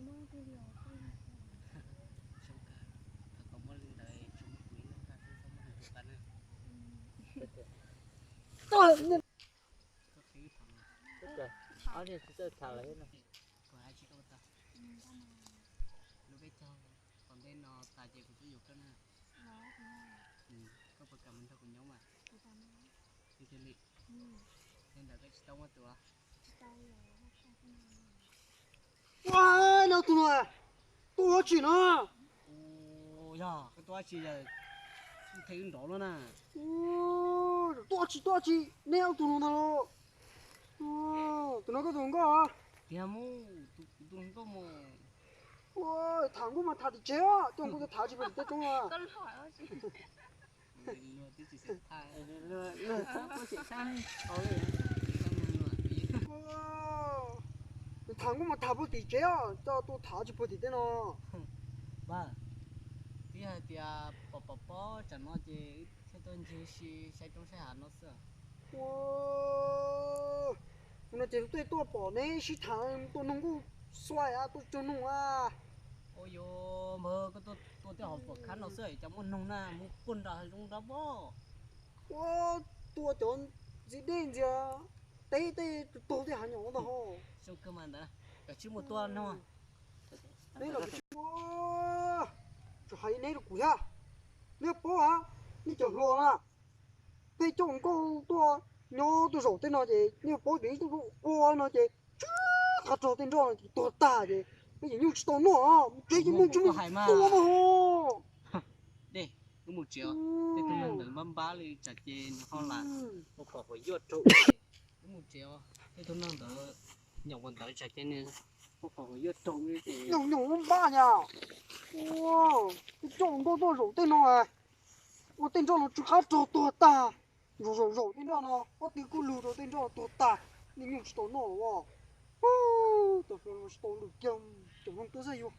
Zoo kawg, thaum koj muaj li ntawd tsuas muaj kuv ib leeg tag xwb txhob muaj hais tus qab na. Koj qhia wb tham no. Ob niag tsis txawj tham lawm thiab no. Kuv hais tsis koj tau. Lub peb caug tom ntej no tas ces kuv twb yuav koj na. Koj puas kam mus nrog kuv nyob mas? Li tiag li. Li ntawd koj tsis tau muaj tus. Ua, neb ob tug no tuaj ua dab tsi no? Yog koj tuaj ua dab tsi, them wb nrov luaj na. Tuaj ua dab tsi, tuaj ua dab tsi, neb ob tug no ntag los? Tus no koj tus hluas nkauj? Tiag mus, kuv tus hluas nkauj mus. Tham nkauj mas tham tim tsev os, coj nkauj tuaj tham tsis pom tim tej roob a. Tham nkauj mas tham pem tim tsev os, coj tuaj tham tsis pom tim tej no. Pab, twb hais tias pom pom pob tsam no ces wb thiaj tuaj ncig si saib roob saib hav no xwb. Ua, tus no ces tus tuaj pom neb sib tham tuaj noog kuj xuav tuaj cog noog a. Ua yuav npawg koj tuaj tuaj tej hauv pom khab no xwb cas muaj noog na, mus puag nram hav zoov nrad pob. Ua, tuaj cov ntxiv dej ntxiv teb tej tug tug tej hav nyom ntag ho. Zoo kawg mas ntawd, koj tsis mus tuaj noog. Neb los tsis, tsis hais neb rau kuv thiab. Neb paub a, nej cov hluas na, peb coj nkauj tuaj nyob tuaj zaum tej no ces nej paub ces ib tug ua no ces tsis qab rog tej nroj no ces tuag tag ces peb ces nyuj tsis tau noj, tsev ces muaj tsis muaj tua mas. Dej, wb mus tsev os, tej tug neeg ntawd npab npab li tsam ces nws ho lam ua pom huam yuaj raug. Wb mus tsev os, tej tug neeg ntawd nyom ua ntawd tsam ces nws ua pom huam yuaj raug li ces. Nyom nyom npab nyom. Ua, coj nkauj tuaj zaum tej no, ua tej nroj no tsis qab rog tuag tag. Zaum zaum zaum tej nroj no pob tw kuj lug rau tej nroj tuag tag, nej nyuj tsis tau noj los. Tsis tau lwm kiag, cov noog tuaj xwb yus.